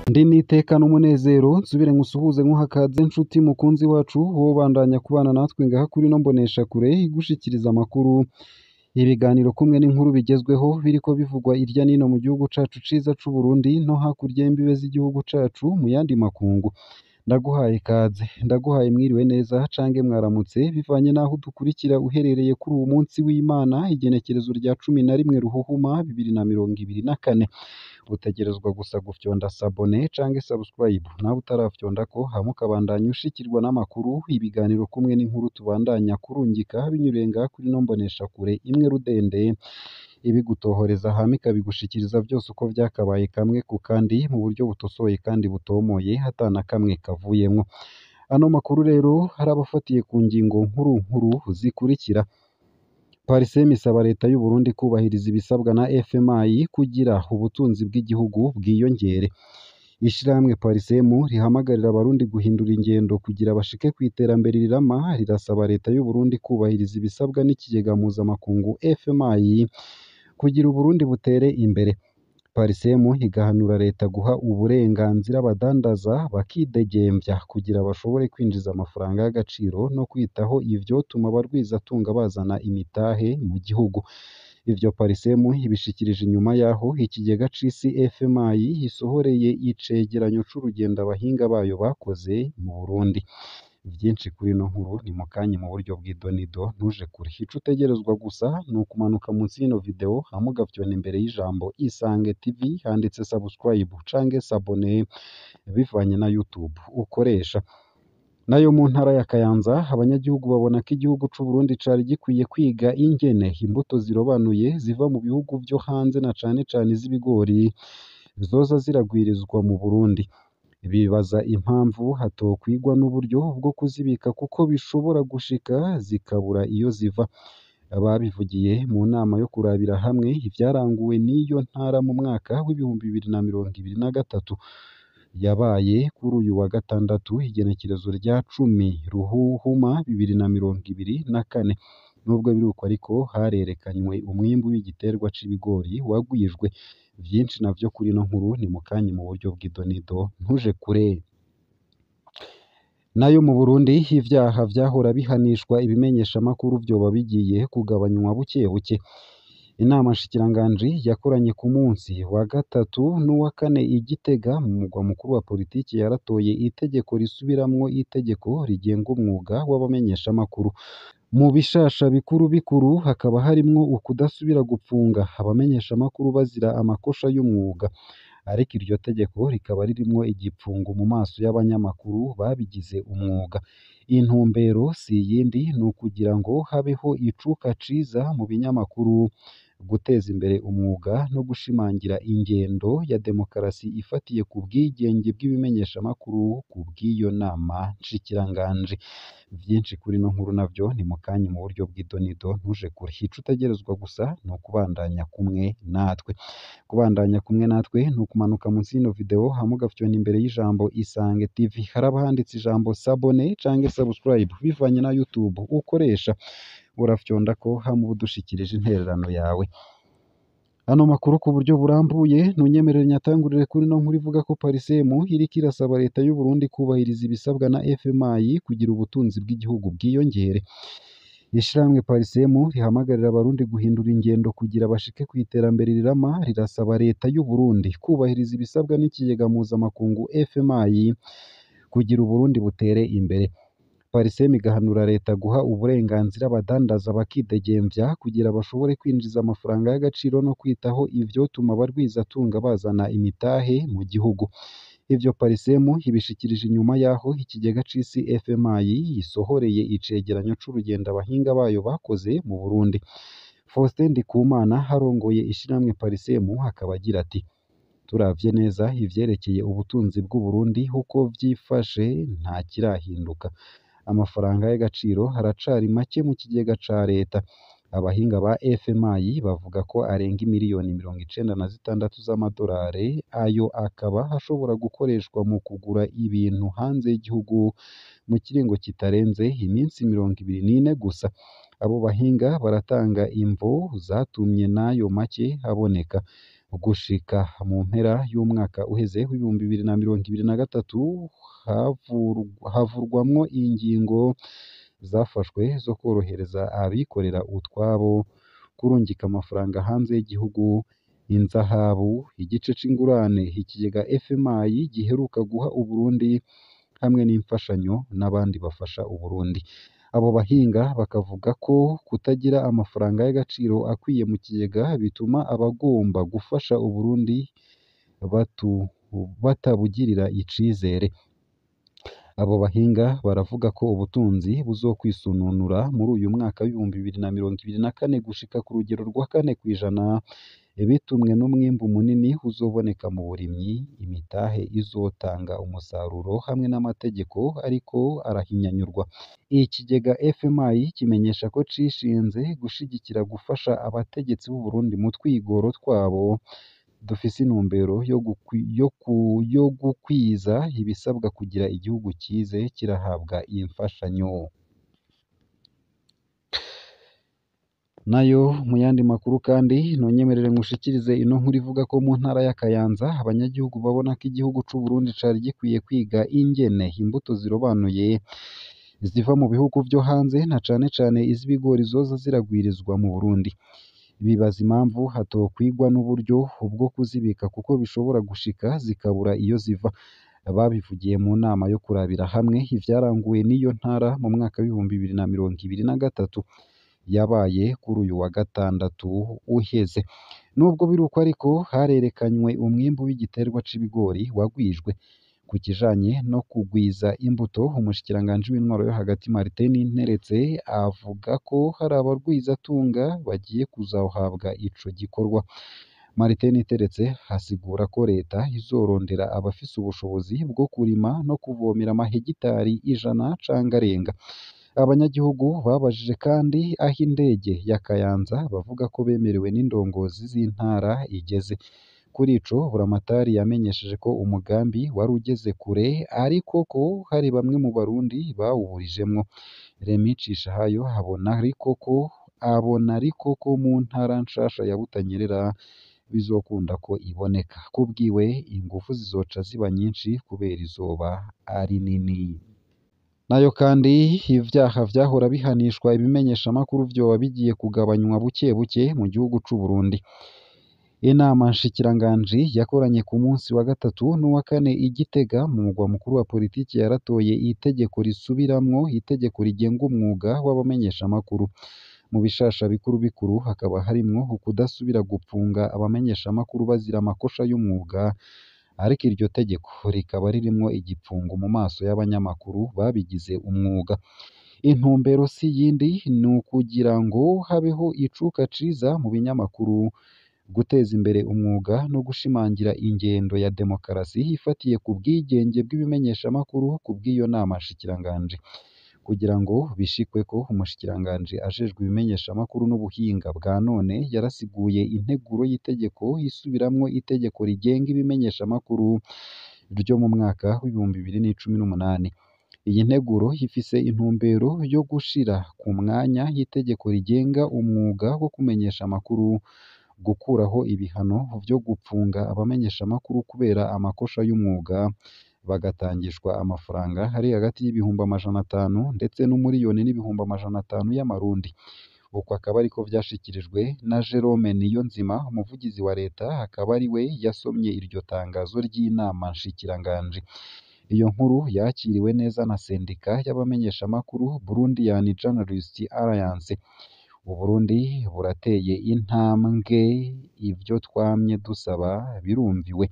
Ndi n'iteka n'umunezero nsubire nkusuhuze nkuhakaze nshuti mukunzi wacu wowe ubandanya kubana natwe ngaha kuri ino mboneshakure igushikiriza amakuru, ibiganiro kumwe n'inkuru bigezweho biriko bivugwa irya nino mu gihugu cacu ciza c'Uburundi no hakurya y'imbibe z'igihugu cacu mu yandi makungu. Ndaguhaye ikaze, ndaguhaye mwiriwe neza cange mwaramutse bivanye n'aho udukurikira uherereye kuri uwu munsi w'Imana igenekerezo rya 11 Ruhuhuma 2024. Utegerezwa gusa gufyonda sabone cange subscribe nawe utarafyondako hama ukabandanya ushikirwa n'amakuru, ibiganiro kumwe n'inkuru tubandanya kurungika binyuriye ngaha kuri ino mboneshakure imwe rudende ibigutohoreza hama ikabigushikiriza vyose uko vyakabaye kamwe ku kandi mu buryo butosoye kandi butomoye ata na kamwe kavuyemwo. Ano makuru rero harabafatiye ku ngingo nkuru nkuru zikurikira: Parsem isaba leta y'u Burundi kubahiriza ibisabwa na FMI kugira ubutunzi bw'igihugu bwiyongere. Ishirahamwe Parsem rihamagarira abarundi guhindura ingendo kugira bashike kw'iterambere rirama, rirasaba leta y'u Burundi kubahiriza ibisabwa n'ikigega mpuzamakungu FMI kugira Uburundi butere imbere. Parsem igahanura leta guha uburenganzira abadandaza bakidegemvya kugira bashobore kwinjiza amafaranga y'agaciro no kwitaho ivyotuma abarwizatunga bazana imitahe mu gihugu. Ivyo Parsem ibishikirije inyuma yaho ikigega c'isi FMI isohoreye icegeranyo c'urugendo abahinga bayo bakoze mu Burundi. Vyinshi kuri ino nkuru ni mukanya mu buryo bw'idonido, ntuje kure. Ico utegerezwa gusa ni ukumanuka munsi y'ino video hama ugafyonda imbere y'ijambo Isange TV handitse subscribe cange s'abonner bivanye na YouTube ukoresha. Nayo mu ntara ya Kayanza abanyagihugu babona ko igihugu c'Uburundi cari gikwiye kwiga ingene imbuto zirobanuye ziva mu bihugu vyo hanze na cane cane iz'ibigori zoza ziragwirizwa mu Burundi. Bibaza impamvu hatokwigwa n'uburyo bwo kuzibika kuko bishobora gushika zikabura iyo ziva. Ababivugiye mu nama yo kurabira hamwe ivyaranguwe n'iyo ntara mu mwaka w'2023 yabaye kuri uyu wa gatandatu igenekerezo rya 10 Ruhuhuma 2024. Nubwo biruko ariko harerekanywe umwimbu w'igiterwa c'ibigori wagwijwe. Vyinshi navyo kuri ino nkuru ni mukanya mu buryo bw'idonido, ntuje kure. Nayo mu Burundi ivyaha vyahora bihanishwa ibimenyeshamakuru vyoba bigiye kugabanywa buke buke. Inama nshikiranganji yakoranye ku munsi wa gatatu n'uwa kane i Gitega mu mugwa mukuru wa politiki yaratoye itegeko risubiramwo itegeko rigenga umwuga w'abamenyeshamakuru. Mu bishasha bikuru bikuru hakaba harimwo ukudasubira gupfunga abamenyeshamakuru bazira amakosha y'umwuga, ariko iryo tegeko rikaba ririmwo igipfungo mu maso y'abanyamakuru babigize umwuga. Intumbero si iyindi ni ukugira ngo habeho icuka ciza mu binyamakuru, guteza imbere umwuga no gushimangira ingendo ya demokarasi ifatiye ku bwigenge bw'ibimenyeshamakuru ku bw'iyo nama nshikiranganji. Vyinshi kuri ino nkuru navyo ni mukanya mu buryo bw'idonido, ntuje kure. Ico utegerezwa gusa ni ukubandanya kumwe natwe. Kubandanya kumwe natwe ni ukumanuka munsi y'ino video hama ugafyonda imbere y'ijambo Isange TV haraba handitse ijambo s'abonner cange subscribe bivanye na YouTube ukoresha, urafyondako hama uba udushikirije intererano yawe. Ano makuru ku buryo burambuye ntunyemerere nyatangurire kuri ino nkuru ivuga ko Parsem iriko irasaba leta y'u Burundi kubahiriza ibisabwa na FMI kugira ubutunzi bw'igihugu bwiyongere. Ishirahamwe Parsem rihamagarira abarundi guhindura ingendo kugira bashike kw'iterambere rirama, rirasaba leta y'u Burundi kubahiriza ibisabwa n'ikigega mpuzamakungu FMI kugira Uburundi butere imbere. Parsem igahanura leta guha uburenganzira abadandaza bakidegemvya kugira bashobore kwinjiza amafaranga y'agaciro no kwitaho ivyotuma abarwizatunga bazana imitahe mu gihugu. Ivyo Parsem ibishikirije inyuma yaho ikigega c'isi FMI isohoreye icegeranyo c'urugendo abahinga bayo bakoze mu Burundi. Faustin Ndikumana arongoye ishirahamwe Parsem akaba agira ati: "Turavye neza ivyerekeye ubutunzi bw'Uburundi uko vyifashe nta kirahinduka. Amafaranga y'agaciro aracari make mu kigega ca leta. Abahinga ba FMI bavuga ko arenga imiliyoni 96 z'amadolari, ayo akaba ashobora gukoreshwa mu kugura ibintu hanze y'igihugu mu kiringo kitarenze iminsi 24 gusa. Abo bahinga baratanga imvo zatumye n'ayo make aboneka. Gushika mu mpera y'umwaka uheze w'2023 havurwamwo ingingo zafashwe zo korohereza abikorera utwabo kurungika amafaranga hanze y'igihugu, inzahabu, igice c'ingurane ikigega FMI giheruka guha Uburundi hamwe n'imfashanyo n'abandi bafasha Uburundi. Abo bahinga bakavuga ko kutagira amafaranga y'agaciro akwiye mu kigega bituma abagomba gufasha Uburundi batabugirira icizere. Abo bahinga baravuga ko ubutunzi buzokwisununura muri uyu mwaka w'2024 gushika ku rugero rwa 4% bitumwe n'umwimbu munini uzoboneka mu burimyi, imitahe izotanga umusaruro hamwe n'amategeko ariko arahinyanyurwa. Ikigega FMI kimenyesha ko cishinze gushigikira gufasha abategetsi b'u Burundi mu twigoro twabo dufise intumbero yo gukwiza ibisabwa kugira igihugu kize kirahabwa imfashanyo. Nayo mu yandi makuru kandi nonyemerere nkushikirize ino nkuru ivuga ko mu ntara ya Kayanza abanyagihugu babona ko igihugu c'u Burundi cari gikwiye kwiga ingene imbuto zirobanuye ziva mu bihugu vyo hanze na cane cane iz'ibigori zoza ziragwirizwa mu Burundi. Bibaza impamvu hatokwigwa n'uburyo bwo kuzibika kuko bishobora gushika zikabura iyo ziva. Babivugiye mu nama yo kurabira hamwe ivyaranguwe n'iyo ntara mu mwaka w'2023 yabaye kuri uyu wa gatandatu uheze. Nubwo biruko ariko harerekanywe umwimbu w'igiterwa c'ibigori wagwijwe. Ku kijanye no kugwiza imbuto, umushikiranganji w'intwaro yo hagati Martin Nteretse avuga ko hari abarwizatunga bagiye kuzohabwa ico gikorwa. Martin Nteretse asigura ko leta izorondera abafise ubushobozi bwo kurima no kuvomera amahegitari 100 canke arenga. Abanyagihugu babajije kandi aho indege ya Kayanza bavuga ko bemerewe n'indongozi z'intara igeze. Kuri ico Buramatari yamenyesheje ko umugambi wari ugeze kure ariko ko hari bamwe mu Barundi bawuburijemwo. Remy Cishahayo abona ariko ko mu ntara nshasha ya Butanyerera bizokunda ko iboneka. Kubwiwe ingufu zizoca ziba nyinshi kubera izoba ari nini. Nayo kandi ivyaha vyahora bihanishwa ibimenyeshamakuru vyoba bigiye kugabanywa buke buke mu gihugu c'u Burundi. Inama nshikiranganji yakoranye ku munsi wa gatatu n'uwa kane i Gitega mu mugwa mukuru wa politiki yaratoye itegeko risubiramwo itegeko rigenga umwuga w'abamenyeshamakuru. Mu bishasha bikuru bikuru hakaba harimwo ukudasubira gupfunga abamenyeshamakuru bazira amakosha y'umwuga, ariko iryo tegeko rikaba ririmwo igipfungo mu maso y'abanyamakuru babigize umwuga. Intumbero si yindi ni ukugira ngo habeho icuka ciza mu binyamakuru, guteza imbere umwuga no gushimangira ingendo ya demokarasi ifatiye ku bwigenge bw'ibimenyeshamakuru ku bw'iyo nama nshikiranganji. Kugira ngo bishikweko umushikiranganji ajejwe ibimenyeshamakuru n'ubuhinga bwa none yarasiguye integuro y'itegeko isubiramwo itegeko rigenga ibimenyeshamakuru ryo mu mwaka w'2018. Iyi nteguro ifise intumbero yo gushira ku mwanya itegeko rigenga umwuga wo kumenyesha amakuru, gukuraho ibihano vyo gupfunga abamenyeshamakuru kubera amakosha y'umwuga, bagatangishwa amafaranga ari hagati y'500,000 ndetse n'1,500,000 y'amarundi. Uko akaba ariko vyashikirijwe na Jerome Niyonzima, umuvugizi wa leta, akaba ari we yasomye iryo tangazo ry'inama nshikiranganji. Iyo nkuru yakiriwe neza na sendika y'abamenyeshamakuru Burundian Journalists Alliance. Uburundi burateye intambwe, ivyo twamye dusaba birumviwe.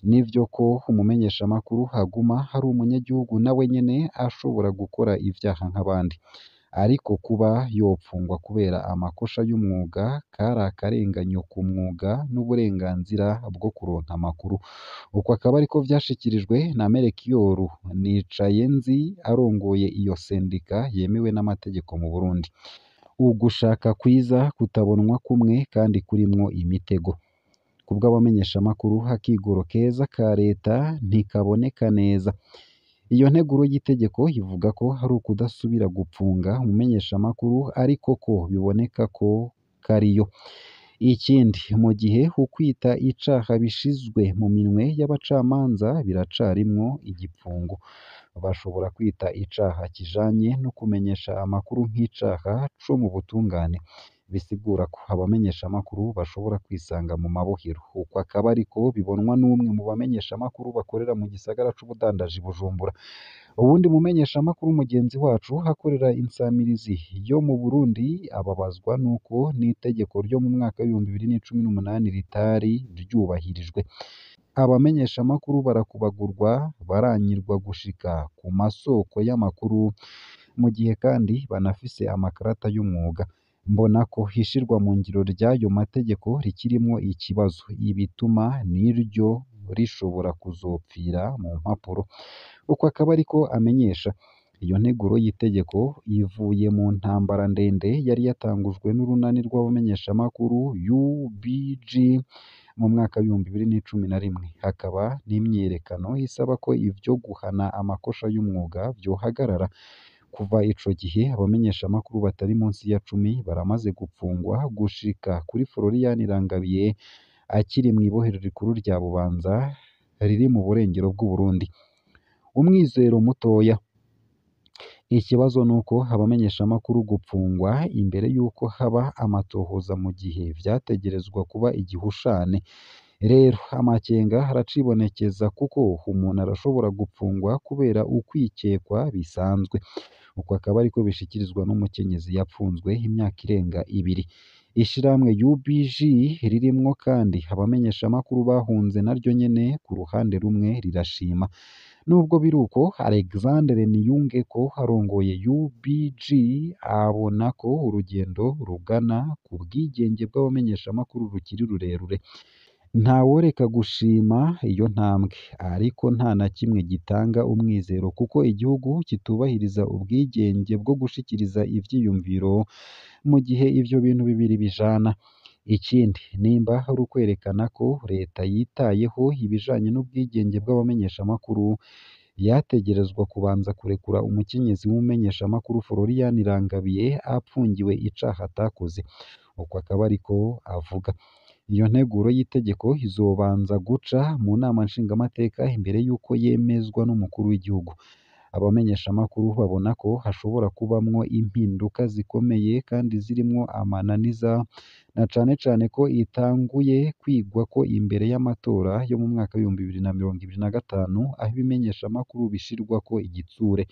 Nivyo ko umumenyeshamakuru aguma ari umunyagihugu nawe nyene ashobora gukora ivyaha nk'abandi, ariko kuba yopfungwa kubera amakosha y'umwuga kari akarenganyo ku mwuga n'uburenganzira bwo kuronka amakuru. Uko akaba ariko vyashikirijwe na Melchior Nicayenzi arongoye iyo sendika yemewe n'amategeko mu Burundi. Ugushaka kwiza kutabonwa kumwe kandi kurimwo imitego. Kubw'abamenyeshamakuru akigoro keza ka leta ntikaboneka neza. Iyo nteguro y'itegeko ivuga ko ari ukudasubira gupfunga umumenyeshamakuru ariko ko biboneka ko kariyo. Ikindi, mu gihe ukwita icaha bishizwe mu minwe y'abacamanza biracarimwo igipfungu. Bashobora kwita icaha kijanye no kumenyesha amakuru nk'icaha co mu butungane, bisigura ko abamenyeshamakuru bashobora kwisanga mu mabohero. Uko akaba ariko bibonwa n'umwe mu bamenyeshamakuru bakorera mu gisagara c'ubudandaji Bujumbura. Uwundi mumenyeshamakuru mugenzi wacu akorera insamirizi yo mu Burundi ababazwa n'uko n'itegeko ryo mu mwaka w'2018 ritari ryubahirijwe. Abamenyeshamakuru barakubagurwa, baranyirwa gushika ku masoko y'amakuru, mu gihe kandi banafise amakarata y'umwuga. Mbona ko ishirwa mu ngiro ry'ayo mategeko rikirimwo ikibazo, ibituma n'iryo rishobora kuzopfira mu mpapuro. Uko akaba ariko amenyesha. Iyo nteguro y'itegeko ivuye mu ntambara ndende yari yatangujwe n'urunani rw'abamenyeshamakuru UBG mu mwaka w'2011, hakaba n'imyiyerekano isaba ko ivyo guhana amakosha y'umwuga vyohagarara. Kuva ico gihe abamenyeshamakuru batari munsi ya 10 baramaze gupfungwa, gushika kuri Florian Irangabiye akiri mw'ibohero rikuru rya Bubanza riri mu burengero bw'Uburundi. Umwizero mutoya. Ikibazo nuko abamenyeshamakuru gupfungwa imbere y'uko haba amatohoza mu gihe vyategerezwa kuba igihushane. Rero amakenga aracibonekeza kuko umuntu arashobora gupfungwa kubera ukwikekwa bisanzwe. Uko akaba ariko bishikirizwa n'umukenyezi yapfunzwe imyaka irenga ibiri. Ishirahamwe UBG ririmwo kandi abamenyeshamakuru bahunze naryo nyene ku ruhande rumwe rirashima. Nubwo biruko, Alexandre Niyungeko arongoye UBG abona ko urugendo rugana ku bwigenge bw'abamenyeshamakuru rukiri rurerure. Ntaworeka gushima iyo ntambwe, ariko nta na kimwe gitanga umwizero kuko igihugu kitubahiriza ubwigenge bwo gushikiriza ivyiyumviro mu gihe ivyo bintu bibiri bijana. Ikindi, nimba ari ukwerekana ko leta yitayeho ibijanye n'ubwigenge bw'abamenyeshamakuru, yategerezwa kubanza kurekura umukenyezi w'umumenyeshamakuru Florian Irangabiye apfungiwe icaha atakoze. Uko akaba ariko avuga. Iyo nteguro y'itegeko izobanza guca mu nama nshingamateka imbere y'uko yemezwa n'umukuru w'igihugu. Abamenyeshamakuru babona ko hashobora kubamwo impinduka zikomeye kandi zirimwo amananiza, na cane cane ko itanguye kwigwako imbere y'amatora yo mu mwaka w'2025, aho ibimenyeshamakuru bishirwako igitsure.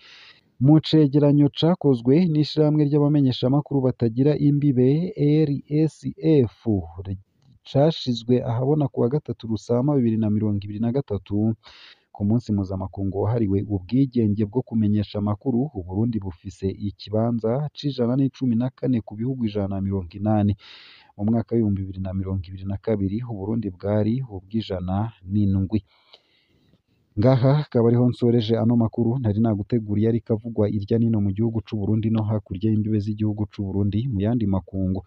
Mu cegeranyo cakozwe n'ishirahamwe ry'abamenyeshamakuru batagira imbibe RSF, cashizwe ahabona kuwa gatatu Rusama 2023, ku munsi mpuzamakungu wahariwe ubwigenge bwo kumenyesha amakuru, Uburundi bufise ikibanza c'114 ku bihugu 180. Mu mwaka w'2022 Uburundi bwari ubw'107. Ngaha akaba ariho nsoreje ano makuru nari naguteguriye ariko avugwa irya nino mu gihugu c'Uburundi no hakurya y'imbibe z'igihugu c'Uburundi mu yandi makungu.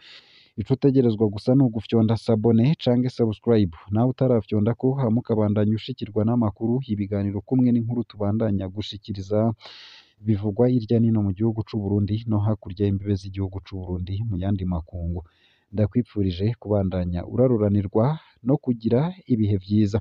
Ico utegerezwa gusa ni ugufyonda sabone canke subscribe, nawe utarafyondako hama ukabandanya ushikirwa n'amakuru, ibiganiro kumwe n'inkuru tubandanya gushikiriza bivugwa hirya nino mu gihugu c'Uburundi no hakurya y'imbibe z'igihugu c'Uburundi mu yandi makungu. Ndakwipfurije kubandanya uraruranirwa no kugira ibihe vyiza.